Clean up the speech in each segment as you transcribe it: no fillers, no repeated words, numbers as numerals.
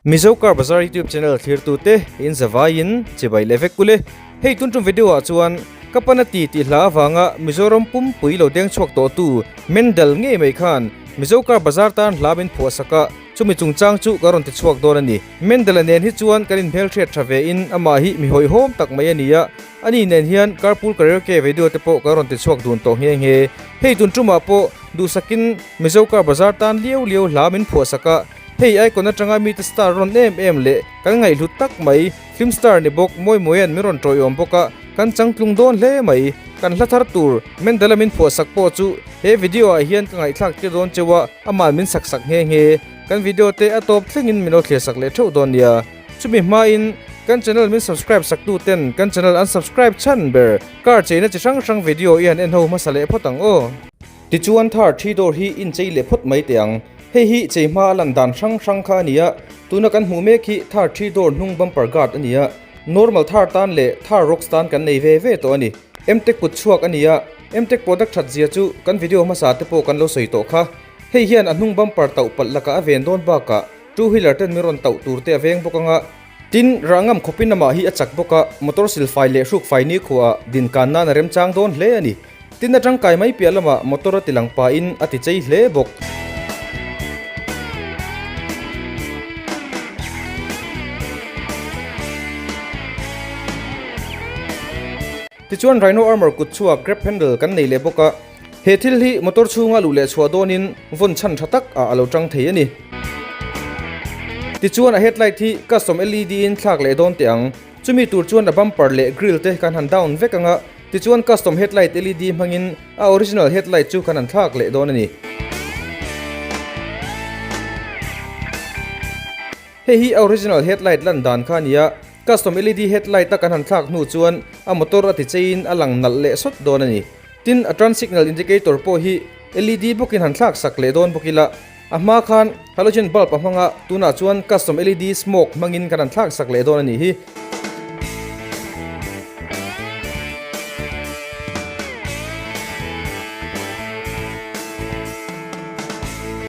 Mizo Car Bazaar YouTube channel thlirtute in zavaiin chibai leh vek ule. Hei tun tum video ah chuan ka pana ti tih hla avanga Mizoram pumpui lo deng chhuak tawhtu Mendel ngei mai khan Mizo Car Bazaar tan hla min phuah sak a, chumi chungchang chu ka rawn ti chhuak dawn a ni. Mendel-a nen hi chuan kan inhmelhriat tha ve in amah hi mi hawihhawm tak mai a ni a, ani nen hian Carpool Karaoke video te pawh kan rawn ti chhuak dun tawh nghe nghe. Hei tun tumah pawh duhsakin Mizo Car Bazaar tan liau liau hla min phuah sak a, Hei icon atanga mite star rawn em em leh kan ngaihhlut tak mai, film star ni bawk Mawimawia'n min rawn tawiawm bawk a, kan changtlung dawn hle mai. Kan hla thar tur Mendala min phuahsak pawh chu he video ah hian ka ngaihthlak tir dawn cheu a, aman min sak sak nghe nghe. Kan video te a tawp thlengin min lo thlir sak leh theuh dawn nia. Chumi hmain kan channel min subscribe sak tu ten kan channel an subscribe chhan ber car cheina chi hrang hrang video i han en ho hmasa leh phawt ang aw. Tichuan thar thi dawr hi inchei leh phawt mai teh ang. Hei hi chei hma a lan dan hrang hrang kha a ni a, tuna kan hmuh mek hi thar thi dawr hnung bumper guard a ni a, normal thar tan leh thar rocks tan kan nei ve ve tawh a ni. Mtech kut chhuak a ni a, Mtech product that zia chu kan video hmasa te pawh kan lo sawi tawh kha. Hei hian a hnung bumper tauh palh lakah a ven dawn bakah two wheeler ten min rawn tauh tur te a veng bawk anga, Tin, rah ngam khawpin amah hi a chak bawk a, motor silfai leh hrukfai nikhuaah dinkan nan a remchang dawn hle a ni. Tin a tangkai mai piah lamah motor a ti lang pahin a ti chei hle bawk. Tichuan Rhino Armour kut chhuak grab handle kan nei leh bawk a, he thil hi motor chhunga luh leh chhuah dawnin vawn chhan tha tak ah a lo tang thei a ni. Tichuan a headlight hi custom LED in thlak leh dawn teh ang. Chumi tur chuan a bumper leh grill te kan han down vek ang a, tichuan custom headlight LED hmangin a original headlight chu kan han thlak leh dawn a ni. Hei hi a original headlight lan dan kha a ni a, custom LED headlight a kan han thlak hnu chuan a motor a ti cheiin a lang nalh leh sawt dawn a ni. Tin, a turn signal indicator pawh hi LED bawkin han thlak sak leh dawn bawk ila, A hma khan halogen bulb a hmang a, tunah chuan custom LED smoke hmangin kan han thlak sak leh dawn a nih hi.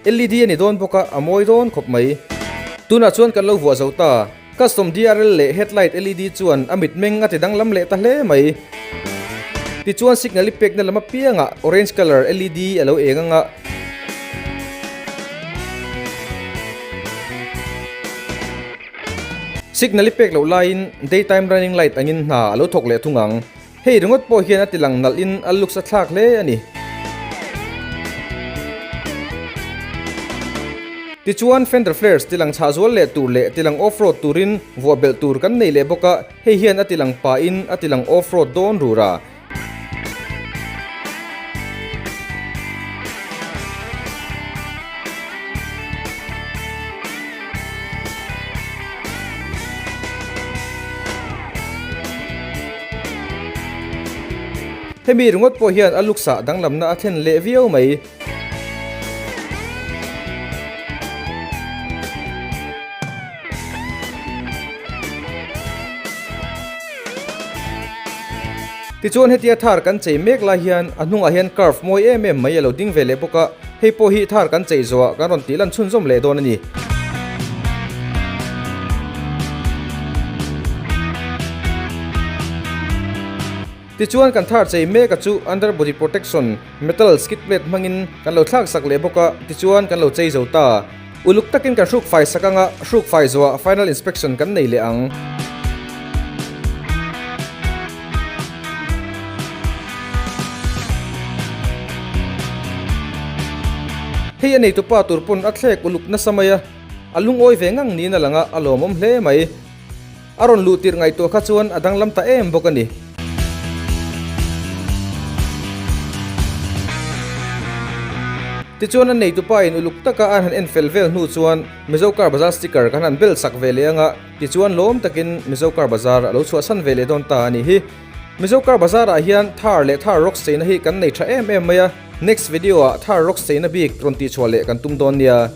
LED a ni dawn bawk a, a mawi dawn khawp mai. Tunah chuan kan lo vuah zo ta. Custom DRL leh headlight LED chuan a mitmeng a ti danglam leh ta hle mai. Tichuan signal i pekna lam apiangah orange colour LED a lo eng ang a. Signal i pek loh laiin daytime running light angin hna a lo thawk leh thung ang. Hei ringawt pawh hian a ti lang nalh in a looks a thlak hle a ni. Tichuan fender flares ti lang chhah zual leh tur leh ti lang off road turin vuah belh tur kan nei leh bawk a, hei hian a ti lang pah in a ti lang off road dawn rur a. Hemi ringawt pawh hian a looks-ah danglamna a thlen leh viau mai. Tichuan hetia thar kan chei mek lai hian a hnungah hian curve mawi em em mai a lo ding ve leh bawk a, hei pawh hi thar kan chei zawhah kan rawn tih lan chhunzawm leh dawn a ni. Tichuan kan thar chei mek a chu under body protection metal skid plate hmangin kan lo thlak sak leh bawk a, tichuan kan lo chei zo ta. Uluk takin kan hruk fai sak anga hruk fai zawhah final inspection kan nei leh ang. Hei a neitupa tur pawn a thlek uluk nasa mai a, a lungawi ve ngang niin a lang a, a lawmawm hle mai. A rawn luh tirh ngaihtuah kha chuan a danglam ta em bawk a ni. Tichuan a neitupa in uluk taka an han en fel vel hnu chuan Mizo Car Bazaar sticker kan han bel sak ve leh anga tichuan lawm takin Mizo Car Bazaar a lo chhuahsan ve leh dawn ta a nih hi. Mizo Car Bazaar ah hian Thar leh Thar Rocks cheina hi kan nei tha em em mai a, next video ah Thar Rocks cheina bik rawn tihchhuah leh kan tum dawn nia.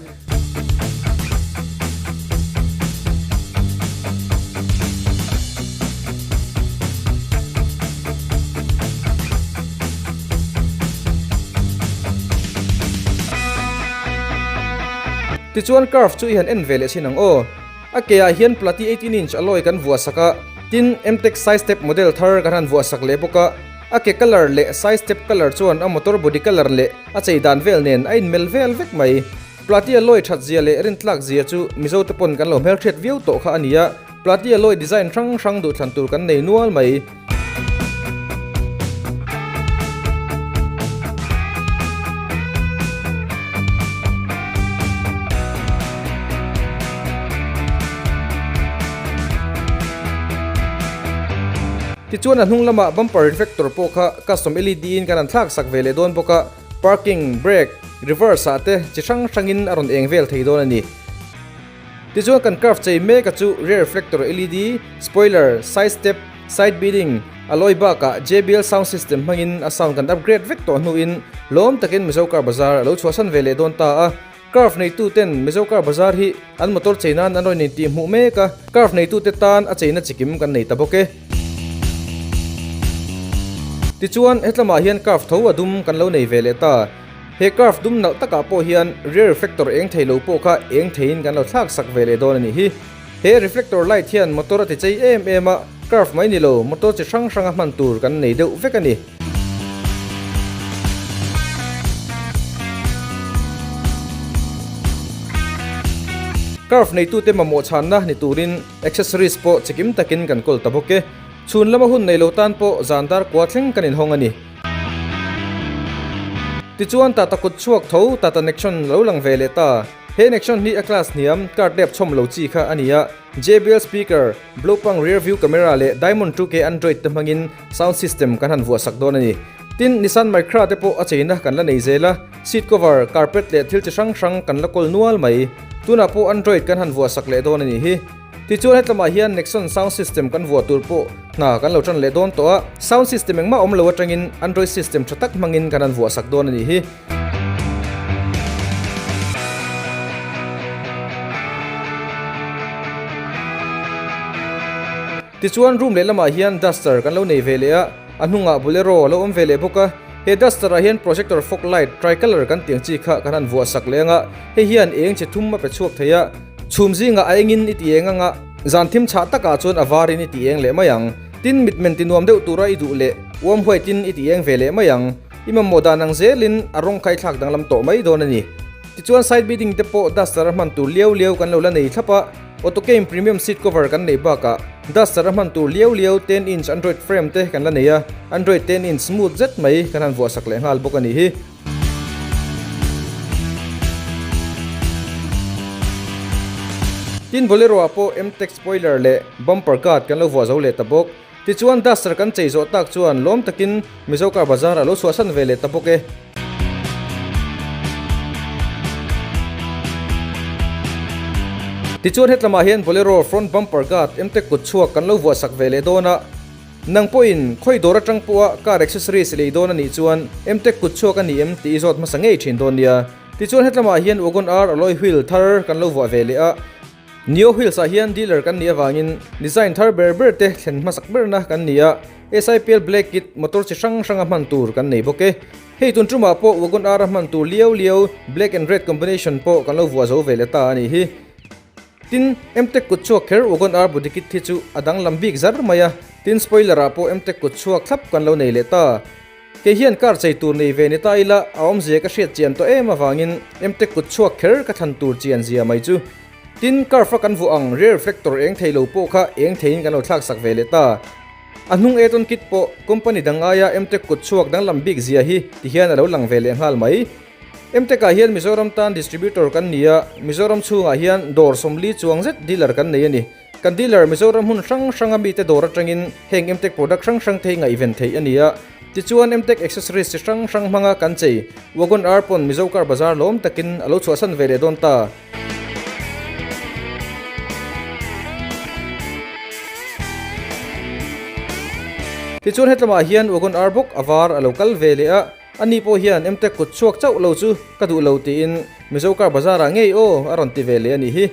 Tichuan curve chu i han en ve leh chin ang aw. A ke ah hian Plati 18 inch alloy kan vuah sak a, tin Mtech side step model thar kan han vuah sak leh bawk a. A ke colour leh side step colour chuan a motor body colour leh a chei dan vel nen a inmel vel vek mai. Plati alloy that zia leh rintlak zia chu Mizo te pawn kan lo hmelhriat viau tawh kha a ni a, Plati alloy design hrang hrang duhthlan tur kan nei nual mai. Tichuan a hnung lamah bumper reflector pawh kha custom led in kan han thlak sak ve leh dawn bawk a, parking brake, reverse ah te chi hrang hrangin a rawn eng vel thei dawn a ni. Tichuan kan curve chei mek a chu rear reflector led, spoiler, side step, side beading, alloy bakah JBL sound system hmangin a sound kan upgrade vek tawh hnuin lawm takin Mizo Car Bazaar a lo chhuahsan ve leh dawn ta a. Curve neitu ten Mizo Car Bazaar hi an motor chei nan an rawn intih hmuh mek a, curve neitu te tan a cheina chikim kan nei ta bawk e. Tichuan hetlamah hian curve tho a dum kan lo nei ve leh ta. He curve dum nalh takah pawh hian rear reflector eng thei lo pawh kha eng theiin kan lo thlak sak ve leh dawn a nih hi. He reflector light hian motor a ti chei em em a, curve mai ni lo motor chi hrang hranga hman tur kan nei deuh vek a ni. Curve neitute mamawh chhanna ni turin accessories pawh chikim takin kan kawl ta bawk e. Chhun lama hun nei lo tan pawh zan dar kua thleng kan inhawng a ni. Tichuan Tata kut chhuak tho Tata Nexon lo lang ve leh ta. He Nexon hi a class hniam, car dep chhawm lo chi kha a ni a. JBL speaker, Blopang rear view camera leh Diamond 2K Android te hmangin sound system kan han vuah sak dawn a ni. Tin, Nissan Micra te pawh a cheina kan la nei zel a, seat cover, carpet leh thil chi hrang hrang kan la kawl nual mai. Tunah pawh Android kan han vuah sak leh dawn a nih hi. Tichuan hetlamah hian Nexon sound system kan vuah tur pawh hna kan lo tan leh dawn tawh a, sound system engmah awm lo atangin Android system tha tak hmangin kan han vuah sak dawn a nih hi. Tichuan room lehlamah hian duster kan lo nei ve leh a, a hnungah bolero a lo awm ve leh bawk a, he duster ah hian projector fog light tricolour kan tih ang chi kha kan han vuah sak leh ang a, hei hian eng chi thum a pe chhuak thei a. Chhum zingah a engin i ti eng anga, zan thim chhah takah chuan a varin i ti eng leh mai ang. Tin, mitmen ti nuam deuh tura i duh leh uam huaitin i ti eng ve leh mai ang. I mamawh dan ang zelin a rawng khaithlak danglam tawh mai dawn a ni. Tichuan side beading te pawh duster a hman tur liau liau kan lo la nei thlap a, Autocame premium seat cover kan neih bakah duster a hman tur liau liau ten inch android frame te kan la nei a, android ten inch smooth zet mai kan han vuah sak leh nghal bawk a nih hi. Tin Bolero ah pawh M-Tech spoiler leh bumper guard kan lo vuah zo leh ta bawk. Tichuan Duster kan chei zawh tak chuan lawm takin Mizo Car Bazar a lo chhuahsan ve leh ta bawk e. Tichuan hetlamah hian Bolero front bumper guard M-Tech kut chhuak kan lo vuah sak ve leh dawn a. Nang pawhin khawi dawr atang pawha car accessories lei dawn a nih chuan Mtech kut chhuak a ni em tih i zawt hmasa ngei thin dawn nia. Tichuan hetlamah hian Wagon R alloy wheel thar kan lo vuah ve leh a. Neo Wheels ah hian dealer kan nih avangin design thar ber ber te thlen hmasak berna kan ni a, SIPL Black Kit motor chi hrang hranga hman tur kan nei bawk e. Hei tun tumah pawh Wagon R a hman tur liau liau black and red combination pawh kan lo vuah zo ve leh ta a nih hi. Tin, Mtech kut chhuak kher Wagon R body kit hi chu a danglam bik zar mai a, tin spoiler ah pawh Mtech kut chhuak thlap kan lo nei leh ta. Kei hian car chei tur nei ve ni ta ila a awmzia ka hriat chian tawh em avangin Mtech kut chhuak kher ka thlan tur chian zia mai chu. Tin, car fa kan vuah ang rear reflector eng thei lo pawh kha eng theiin kan lo thlak sak ve leh ta. A hnung add-on kit pawh company dang aia Mtech kut chhuak danglam bik zia hi tihian a lo lang ve leh nghal mai. Mtech ah hian Mizoram tan distributor kan ni a, Mizoram chhungah hian dawr 40 chuang zet dealer kan nei a ni. Kan dealer Mizoram hmun hrang hranga mite dawr atangin heng Mtech product hrang hrang te hi ngaihven theih a ni a. Tichuan Mtech accessories chi hrang hrang hmanga kan chei Wagon R pawn Mizo Car Bazaar lawm takin a lo chhuahsan ve leh dawn ta. Tichuan hetlamah hian Wagon R bawk a var a lo kal ve leh a. Ani pawh hian Mtech kut chhuak chauh lo chu ka duh lo tiin Mizo car bazar ah ngei aw a rawn ti ve leh a nih hi.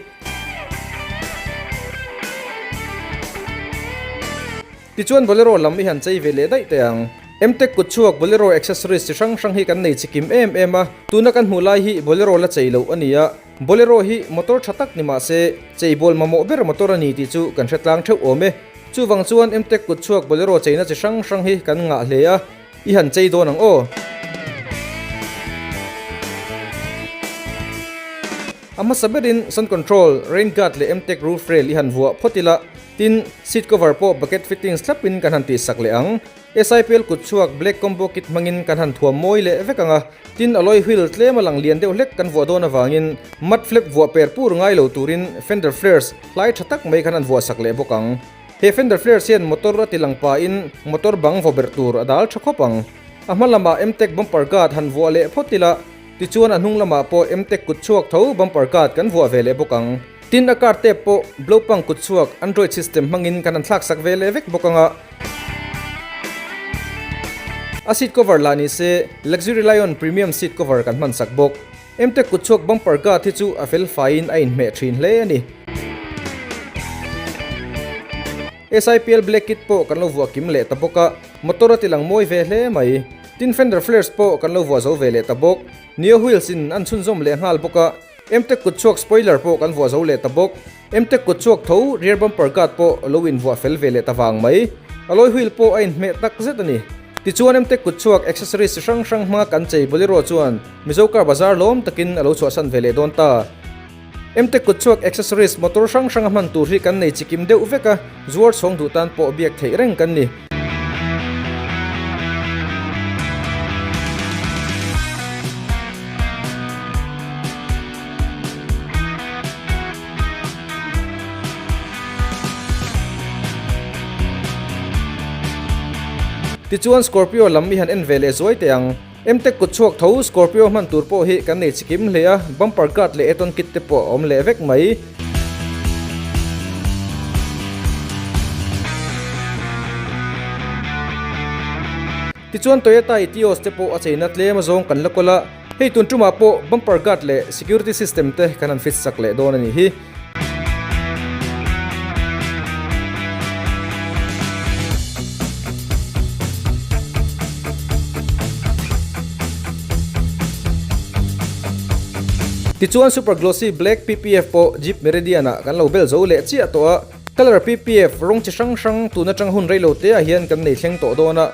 Tichuan Bolero lam i han chei ve leh daih teh ang. Mtech kut chhuak Bolero accessories chi hrang hrang hi kan nei chikim em em a, tuna kan hmuh lai hi Bolero la chei loh a ni a. Bolero hi motor tha tak ni mah se cheibawl mamawh ber motor a ni tih chu kan hre tlang theuh awm e. Chuvang chuan Mtech kutchhuak Bolero cheina chi hrang hrang hi kan ngah hle a, i han chei dawn ang aw. A hmasa berin sun control, rain guard leh Mtech roof rail i han vuah phawt ila, tin, seat cover pawh bucket fittings thlapin kan han tihsak leh ang. SIPL kutchhuak black combo kit hmangin kan han thuam mawi leh vek ang a, tin alloy wheel tlem a lang lian deuh hlek kan vuah dawn avangin mud flap vuah per pur ngai lo turin fender flares hlai tha tak mai kan han vuah sak leh bawk ang. He fender flares hian motor a ti lang pahin motor bang vaw berh tur a dal tha khawp ang. A hma lamah Mtech bumper guard han vuah leh phawt ila, tichuan a hnung lamah pawh Mtech kutchhuak tho bumper guard kan vuah ve leh bawk ang. Tin a car tape pawh Blopang kutchhuak Android system hmangin kan han thlak sak ve leh vek bawk ang a. A seat cover lah ni se Luxury Lion Premium seat cover kan hman sak bawk. Mtech kutchhuak bumper guard hi chu a fel faiin a inhmeh thin hle a ni. SIPL Black Kit pawh kan lo vuah kim leh ta bawk a, motor a ti lang mawi ve hle mai. Tin fender flares pawh kan lo vuah zo ve leh ta bawk. Neo wheels in an chhunzawm leh nghal bawk a, Mtech kutchhuak spoiler pawh kan vuah zo leh ta bawk. Mtech kutchhuak tho rear bumper guard pawh lo invuah fel ve leh ta vang mai. Alloy wheel pawh a inhmeh tak zet a ni. Tichuan Mtech kutchhuak accessories chi hrang hrang hmanga kan chei Bolero chuan Mizo car bazar lawm takin a lo chhuahsan ve leh dawn ta. Mtech kutchhuak accessories motor hrang hranga hman tur hi kan nei chikim deuh vek a, zuar chhawng duh tan pawh biak theih reng kan ni. Tichuan Scorpio lam i han en ve leh zuai teh ang. Mtech kut chhuak tho Scorpio hman tur pawh hi kan nei chikim hle a, bumper guard leh add-on kit te pawh a awm leh vek mai. Tichuan Toyota Etios te pawh a cheina tlem azawng kan la kawl a, hei tun tumah pawh bumper guard leh security system te kan han fit sak leh dawn a nih hi. Tichuan Super Glossy Black PPF pawh Jeep Meridian ah kan lo bel zo leh chiah tawh a, Colour PPF rawng chi hrang hrang tun atang hun reilo te ah hian kan nei thleng tawh dawn a,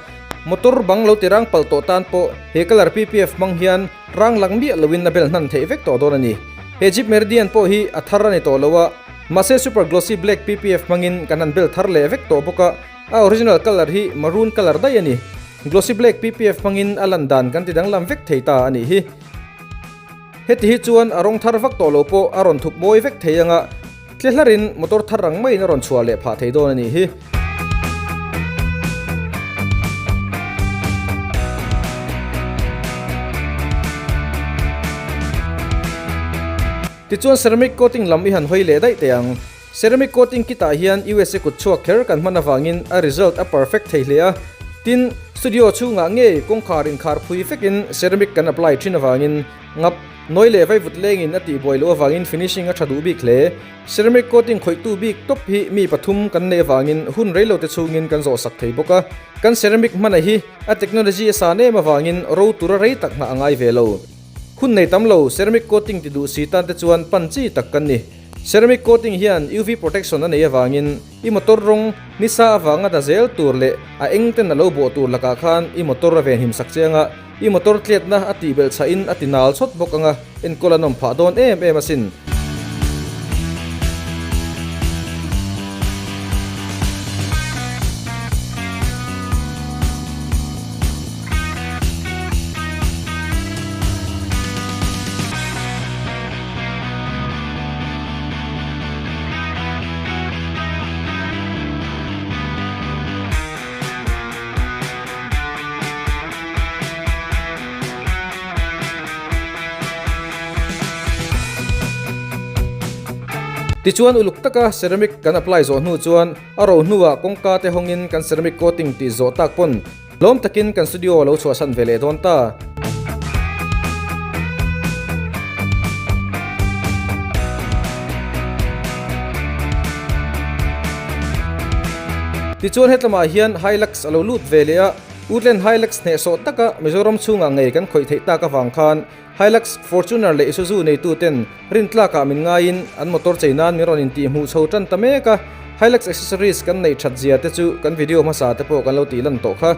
motor bang lo ti rang palh tawh tan pawh he colour PPF hmang hian rang lang miah loin a bel hnan theih vek tawh dawn a ni. He Jeep Meridian pawh hi a thar a ni tawh lo a, mahse super glossy black PPF hmangin kan han bel thar leh vek tawh bawk a, a original colour hi maroon colour daih a ni. Glossy black PPF hmangin a lan dan kan ti danglam vek thei ta a nih hi. Heti hi chuan a rawng thar vak tawh lo pawh a rawn thup mawi vek thei anga tle hlarin motor thar rang maiin a rawn chhuah leh phah thei dawn a nih hi. Tichuan ceramic coating lam i han hawi leh daih teh ang. Ceramic coating kit ah hian USA kut chhuak kher kan hman avangin a result a perfect thei hle a, tin, studio chhungah ngei kawngkhar inkhar phui vekin ceramic kan apply thin avangin ngap nawi leh vaivut lengin a tihbuai loh avangin finishing a tha duh bik hle. Ceramic coating khawihtu bik tawp hi mi pathum kan neih avangin hun reilo te chhungin kan zawhsak thei bawk a, kan ceramic hmana hi a technology a san em avangin ro tura rei tak nghah a ngai ve lo. Hun nei tam lo ceramic coating ti duh si tan te chuan pan chi tak kan ni. Ceramic coating hian UV protection a nei avangin i motor rawng nisa avanga da zel tur leh a eng ten a lo bawh tur lakah khan i motor a venhim sak che anga i motor tletna a tih belh chhahin a ti nal chawt bawk anga enkawl a nawm phah dawn em em asin. Tichuan uluk taka ceramic kan apply zawh hnu chuan a ro hnuah kawngka te hawngin kan ceramic coating tih zawh tak pawn Lawm takin kan studio a lo chhuahsan ve leh dawn ta. Tichuan hetlamah hian Hilux a lo lut ve leh a, Woodland Hilux hnehsawh taka Mizoram chhungah ngei kan khawih theih tak avang khan Hilux, Fortuner leh Isuzu neitu ten rintlakah min ngaiin an motor chei nan min rawn intihhmuh chho tan ta mek a, Hilux accessories kan neih that zia te chu kan video hmasa te pawh kan lo tih lan tawh kha.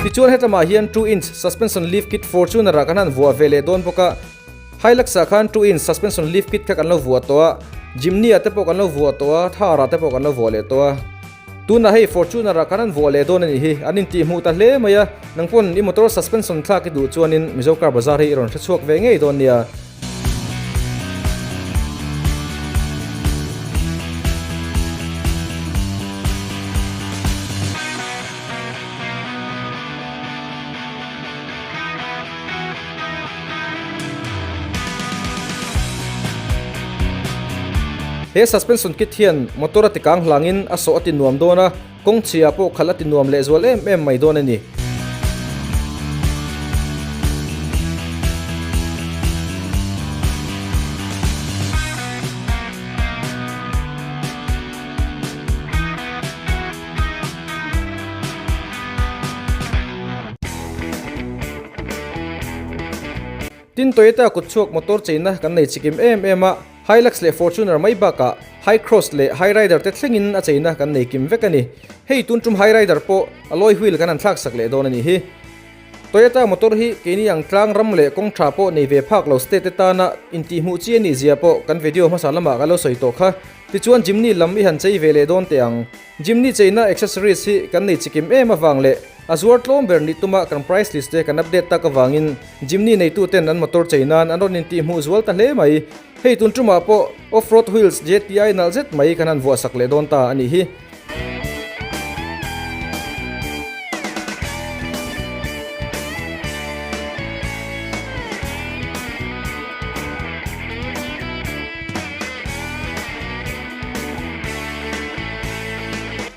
Tichuan hetlamah hian 2 inch suspension lift kit Fortuner ah kan han vuah ve leh dawn bawk a, Hilux ah khan 2 inch suspension lift kit kha kan lo vuah tawh a, Jimny ah te pawh kan lo vuah tawh a, Thar ah te pawh kan lo vuah leh tawh a. Tunah hei Fortuner ah khan an vuah leh dawn a nih hi, an intihhmuh ta hle mai a, nang pawn i motor suspension thlak i duh chuanin Mizo Car Bazaar hi i rawn hre chhuak ve ngei dawn nia. He suspension kit hian motor a ti kang hlangin a sawh a ti nuam dawn a, kawng chhia pawh khalh a ti nuam lehzual em em mai dawn a ni. Tin Toyota kutchhuak motor cheina kan nei chikim em em a, Hilux leh Fortuner mai bakah Hycross leh Hyryder te thlengin a cheina kan nei kim vek a ni. Hei tun tum Hyryder pawh alloy wheel kan han thlak sak leh dawn a nih hi. Toyota motor hi keini ang tlang ram leh kawng tha pawh nei ve phak lo state te tana intihhmuh chi a nih zia pawh kan video hmasa lamah ka lo sawi tawh kha. Tichuan Jimny lam i han chei ve leh dawn teh ang. Jimny cheina accessories hi kan nei chikim em avang leh a zuar tlawm ber nih tuma kan price list te kan update tak avangin Jimny neitu ten an motor chei nan an rawn intihhmuh zual ta hle mai. Hei tun tumah pawh off-road wheels JTI nalh zet mai kan han vuahsak leh dawn ta a nih hi.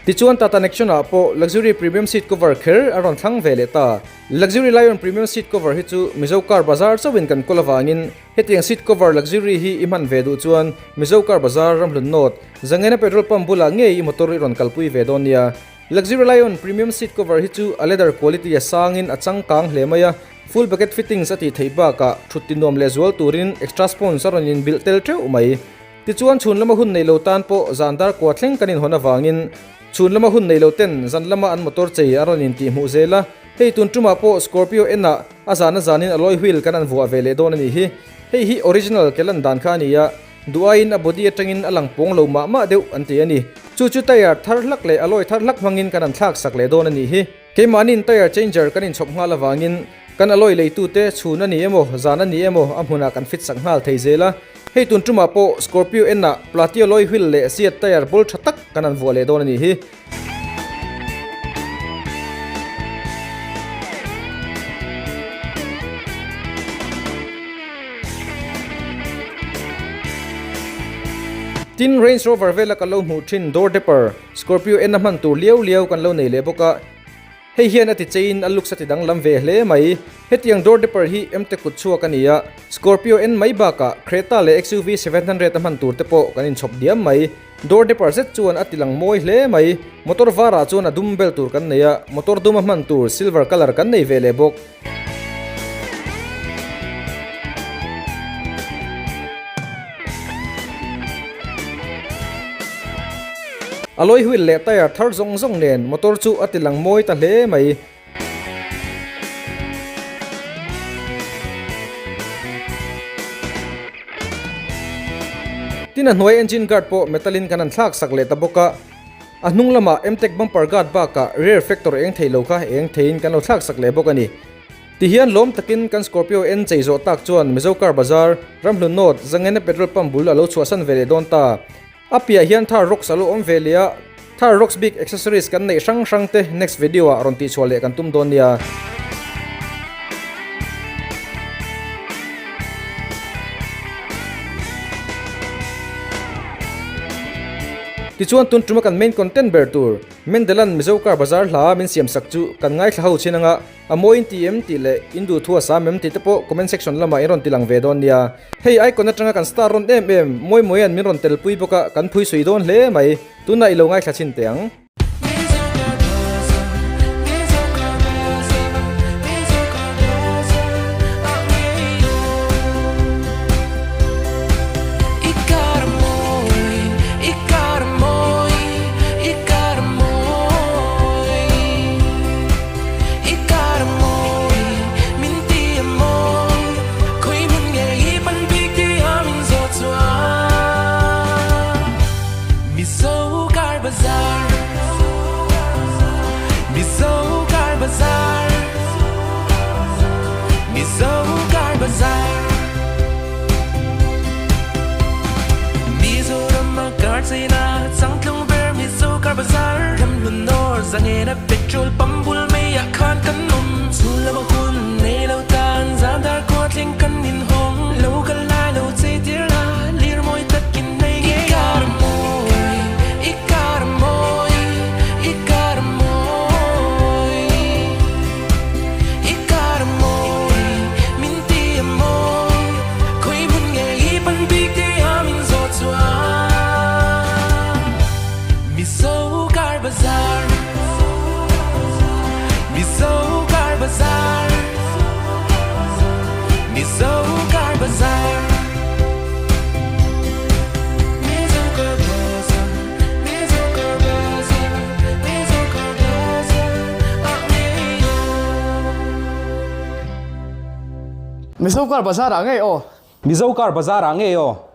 Tichuan Tata Nexon ah pawh Luxury Premium Seat Cover kher a rawn thlang ve leh ta. Luxury Lion Premium Seat Cover hi chu Mizo Car Bazaar chauhin kan kawl avangin Hetiang seat cover luxury hi i hman ve duh chuan Mizo Car Bazaar ramhlun North, Zangena petrol pump bulah ngei i motor i rawn kalpui ve dawn nia. Luxury Lion premium seat cover hi chu a leather quality a sangin a changkang hle mai a, full bucket fittings a tih theih bakah thut ti nuam leh zual turin extra sponge a rawn inbilh tel teuh mai. Tichuan chhun lama hun nei lo tan pawh zan dar kua thleng kan inhawn avangin chhun lama hun nei lo ten zan lama an motor chei a rawn intihhmuh zel a, hei tun tumah pawh Scorpio N ah A zan a zanin alloy wheel kan an vuah ve leh dawn a nih hi. Hei hi original ke lan dan kha a ni a, duh aiin a body atangin a lang pawng lo mah mah deuh an ti a ni. Chu chu tyre thar hlak leh alloy thar hlak hmangin kan an thlak sak leh dawn a nih hi. Keimahniin tyre changer kan inchhawp nghal avangin kan alloy leitute chhun a ni emaw zan a ni emaw a hmunah kan fit sak nghal thei zel a. Hei tun tumah pawh Scorpio N ah Platio alloy wheel leh Seat tyre ball tha tak kan an vuah leh dawn a nih hi. Tin, Range Rover vela kan lo hmuh thin door depper, Scorpio N a hman tur liau liau kan lo nei leh bawk a. Hei hian a ti cheiin a looks a ti danglam ve hle mai. Hetiang door depper hi Mte kut chhuak a ni a, Scorpio N mai bakah Creta leh XUV 700 a hman tur te pawh kan inchhawp diam mai. Door depper zet chuan a ti lang mawi hle mai. Motor varah chuan a dum bel tur kan nei a, motor duma hman tur silver colour kan nei ve leh bawk. Alloy wheel leh tyre thar zawng zawng nen motor chu a ti lang mawi ta hle mai. Tin a hnuai engine guard pawh metal in kan han thlak sak leh ta bawk a, a hnung lamah Mtech bumper guard bakah rear reflector eng thei lo kha eng theiin kan lo thlak sak leh bawk a ni. Tihian lawm takin kan Scorpio en chei zawh tak chuan Mizo Car Bazaar, Ramhlun North, Zangena petrol pump bul a lo chhuahsan ve leh dawn ta. A piah hian Thar Rocks a lo awm ve leh a, Thar Rocks bik accessories kan neih hrang hrang te next video ah rawn tihchhuah leh kan tum dawn nia. Tichuan tun tuma kan main content ber tur. Mendelan Mizo Car Bazar hla min siam sak chu kan ngaithla ho chin anga a mawi in ti em tih leh in duh thu a sam em tih te pawh comment section lamah in rawn ti lang ve dawn nia. Hei icon atanga kan star rawn em em mawi mawian min rawn tel pui bawk a kan phui sui dawn hle mai. Tunah i lo ngaithla chhin teh ang. Mizo car bazar ah ngei aw. Mizo car bazar ah ngei aw.